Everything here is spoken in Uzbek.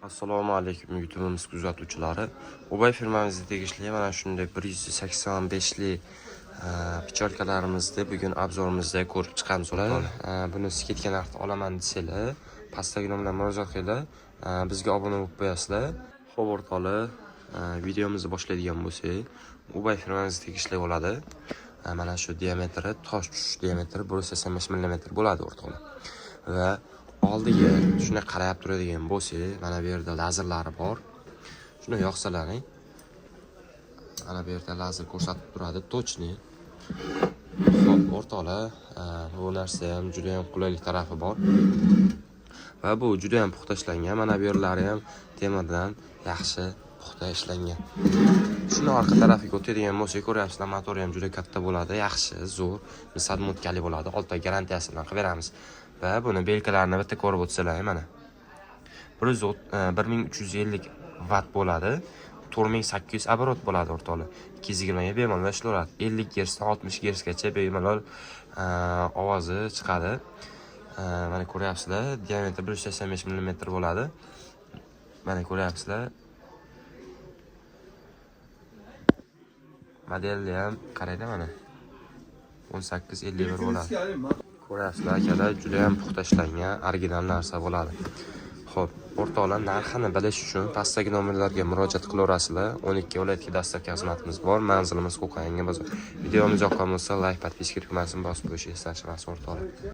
Assalomu alaykum, YouTube'imiz kuzatuvchilari. Ubay firmamizga tegishli mana shunday 185 li печалка larimizni bugun обзор imizda ko'rib chiqamiz, o'rtoqlar. Buni скидка narxda olaman desanglar, pastdagi nomerga murojaat qilinglar. Bizga obuna bo'lib qo'yasizlar. Xo'p, o'rtoqlar, videomizni boshlaydigan bo'lsak, Ubay firmamizga tegishli bo'ladi. Mana shu diametri, tosh tushish diametri 185 mm bo'ladi, o'rtoqlar. Va oldiga shunday qarab turadigan bo'lsak, mana bu yerda lazerlari bor. Shuni yoqsalaring, mana bu yerda lazer ko'rsatib turadi, точный. Xo'p, o'rtoqlar, bu narsa ham juda ham qulaylik tarafi bor. Va bu juda ham puxta ishlangan. Mana bu yerlari ham temirdan yaxshi puxta ishlangan. Shuni orqa tarafiga o'tadigan bo'lsak, ko'ryapsizlar, motori ham juda katta bo'ladi, yaxshi, zo'r, обмотка li bo'ladi. 6 oy garantiyasi bilan qilib beramiz. Va buni белка larini bitta ko'rib o'tsalar, mana. 1350 vatt bo'ladi. 4800 оборот bo'ladi, o'rtoqlar. 220 ga bemalol ishlayveradi. 50 gersdan 60 gersgacha bemalol ovozi chiqadi. Mana ko'ryapsizlar, diametri 185 mm bo'ladi. Mana ko'ryapsizlar. Modelni ham qaranglar, mana. 1851 bo'ladi. Ko'ryapsizlar, akalar, juda ham puxta ishlangan, original narsa bo'ladi. Xo'p, o'rtoqlar, narxini bilish uchun pastdagi nomerlarga murojaat qilaverasizlar. 12 viloyatga доставка xizmatimiz bor. Manzilimiz Qo'qon, Yangi bozor. Videomiz yoqqan bo'lsa, layk, подписка tugmasini bosib qo'yish esdan chiqmasin, o'rtoqlar.